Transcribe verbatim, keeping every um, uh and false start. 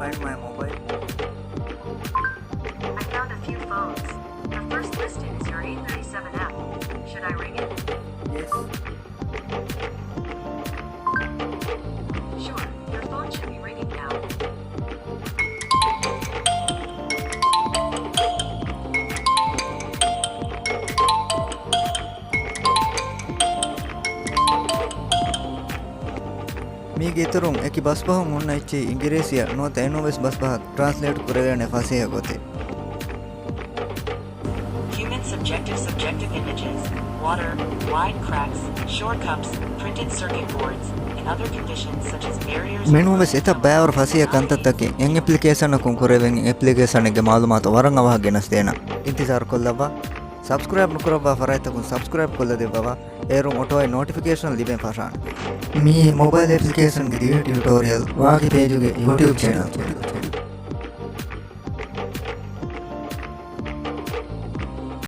Find my mobile. I found a few phones. The first listed is your A thirty-seven F. Should I ring it? Yes. Sure, your phone should be ringing now. މީގެ އިތުރުން އެކި ބަސްބަހުން ހުންނަ އެއްޗެހި އިނގިރޭސިއަށް ނުވަތަ އެނޫންވެސް ބަސްބަހަށް ޓްރާންސްލޭޓް ކުރެވޭނެ ފަސޭހަ ގޮތެއް. Human subjective subjective images, water, wide cracks, shore cups, printed circuit boards, and other conditions such as barriers. މިނޫންވެސް އެތައް ބައިވަރު ފަސޭހަ ކަންތައްތަކެއް އެއް އެޕްލިކޭޝަނަކުން ކުރެވެން އެޕްލިކޭޝަނެއްގެ މައުލޫމާތު ވަރަށް އަވަހަށް ގެނަސްދޭނަން. އިންތިޒާރު ކޮށްލައްވާ. ސަބްސްކްރައިބް ނުކުރައްވާ ފަރާތްތަކުން ސަބްސްކްރައިބް ކޮށްލަދެއްވަވާ. އޭރުން އޮޓޯއެއް ނޯޓިފިކޭޝަން ލިބެން ފަށާނެ. މިއީ މޮބައިލް އެޕްލިކޭޝަންގެ ދިވެހި ޓިއުޓޯރިއަލް. ވާގި ޕޭޖުގެ ޔޫޓިއުބް ޗެނަލް.